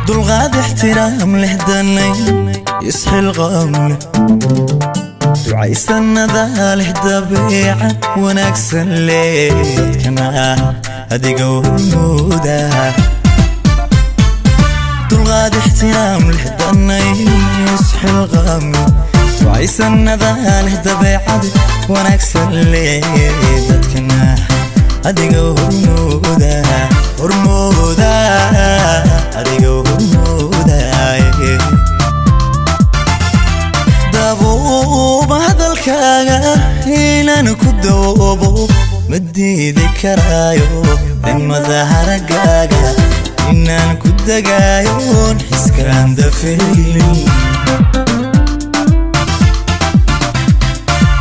Dulqaad ixtiraam leh, danay isxilqaam leh, ducaysanada leh, dabeecad wanaagsan leh, dadkana adiga hormooda. Dulqaad ixtiraam leh, danay isxilqaam leh, ducaysanada leh, dabeecad wanaagsan leh, dadkana adiga hormooda, hormooda, adiga hormooda. Dabuuba hadalkaaga inaan ku doobo ma diidi karaayo, dimada haragaaga inaan ku dagaayoon xiskaan dafaynin.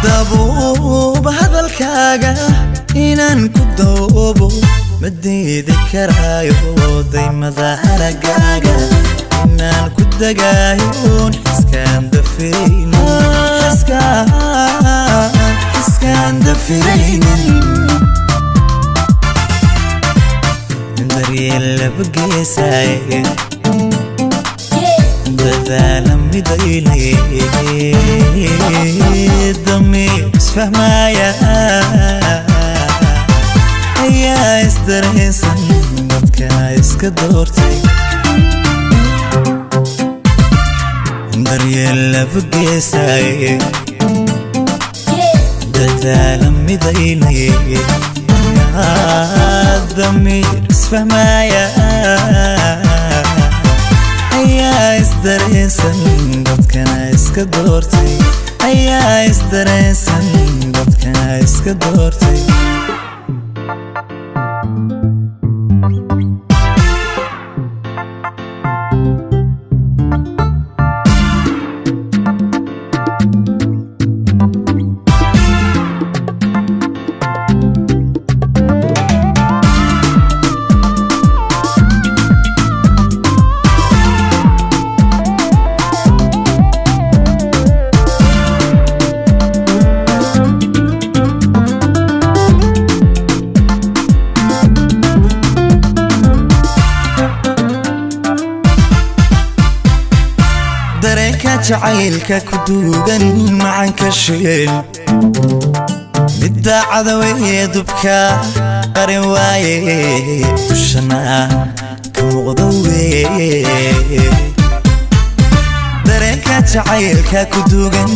Dabuuba hadalkaaga inaan ku doobo ma diidi karaayo, daymada haragaaga inaan ku dagaayoon xiskaan dafiraynin, xiskaan dafiraynin. Daryeel laba geesaaye, dadaala midaynay, damiir isfahmaya ayaa isdareensan, dadkana iska doortay. Daryeel laba geesaaye, dadaala midaynay, damiir isfahmaya ayaa isdareensan, dadkana iska doortay, ayaa isdareensan, dadkana iska doortay. Dareenka jacaylka ku duugan macanka sheel, midda cadaweye dubka qarin waaye, dushana ka muuqda weye. Dareenka jacaylka ku duugan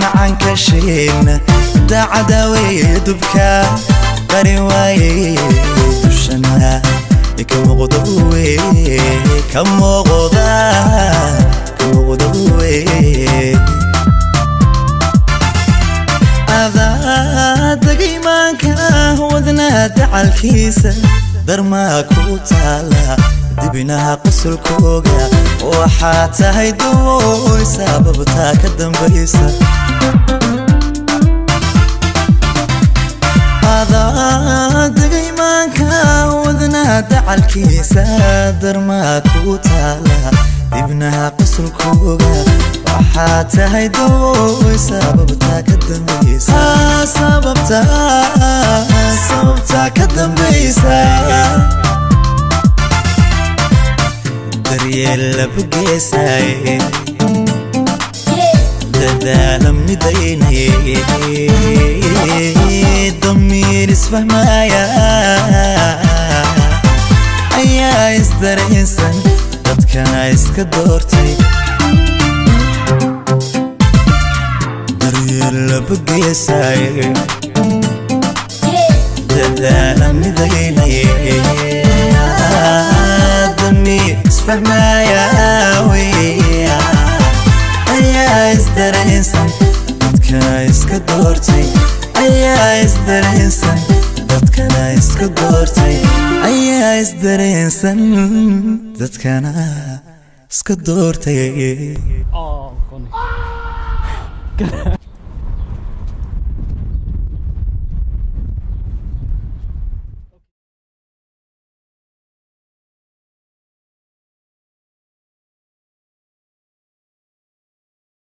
macanka sheelna, midda cadaweye dubka qarin waaye, dushana ka muuqda weye, ka muuqda, ka muuqda weye. Adaadaga imaanka wadnaa dacalkiisa, darmaa ku taala dibinaha qosolkooga, waxaa tahay dawooy sababtaa ka dambaysa. Adaadaga imaanka wadnaa dacalkiisa, darmaa ku taala dibnaha qosolkooga, waxaa tahay dawooy sababtaa ka dambaysa, sababta, sababtaa ka dambaysa. Daryeel laba geesaaye, dadaala midaynay, damiir isfahmaya ayaa isdareensan, dadkana iska doortay. Daryeel laba geesaaye, dadaala midaynay, damiir isfahmaya wey ayaa isdareensan, dadkana iska doortay, Ayaa isdareensan, dadkana iska doortay. Ayaa isdareensan, dadkana iska doortay. Oh, goodness.